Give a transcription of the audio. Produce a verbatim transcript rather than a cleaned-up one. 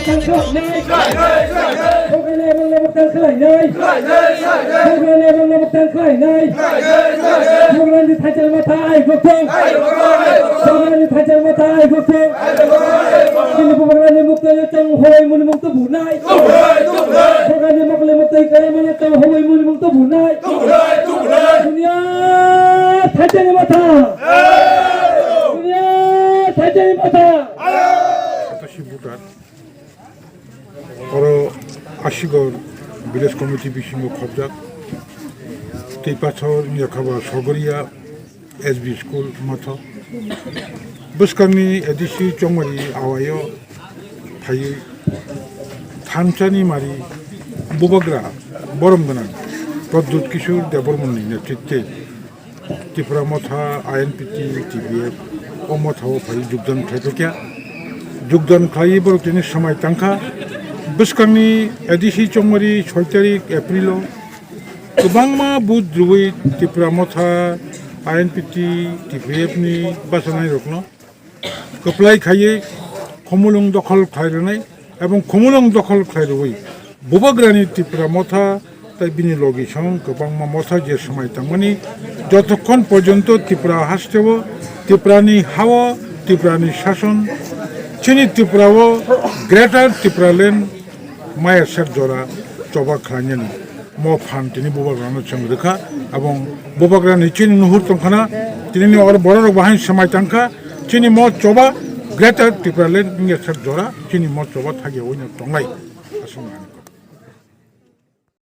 Tangkhlainai. Bubagrani ebong lebok tangkhlainai. Bubagrani ebong lebok tangkhlainai. Bubagrani thaichal matha ai goktong. Bubagrani thaichal matha ai goktong. Chini bubagrani mukto chong hoi muni mukto bunai. Bubagrani mokle mukto kare mani chong hoi muni mukto bunai. Dunia thaichal matha. Dunia thaichal matha. Oro Asigor Village Committee bisingo khobjak. Tei pathor wngya kha ba Sogoria S B School matho. Bwskangni A D C Chongmari awaio phaiwi thansa ni mari bubagra borom gwnang Pradyut Kishore Debbarmani netrite Tipra Motha, I N P T, T P F o mothao phai jogdan khlai phaikha. Jogdan khlai borok tini swmai tangkha. Bwskangni A D C Chongmari soi tarik April o kwbangma booth rwui Tipra Motha, I N P T, T P F ni bachanairokno kwplai khaiwi khumulwng dokhol khlai rwnai ebong khumulwng dokhol khlai rwui Bubagrani Tipra Motha tei bini logisong kwbangma motha je swmai tangmani jotokhon porjonto Tripura hasteo, Tripurani hao, Tripurani sason, chini Tripurao Greater Tipraland maya sek jora choba khlainani mo phan tini Bubagrano chwng rwkha. Ebong Bubagrani chini nuhur tongkhana, tinini oro bororok bahai swmai tangkha, chini mo choba Greater Tipraland wngya sek jora chini mo choba thagya wino tongnai. Aswk.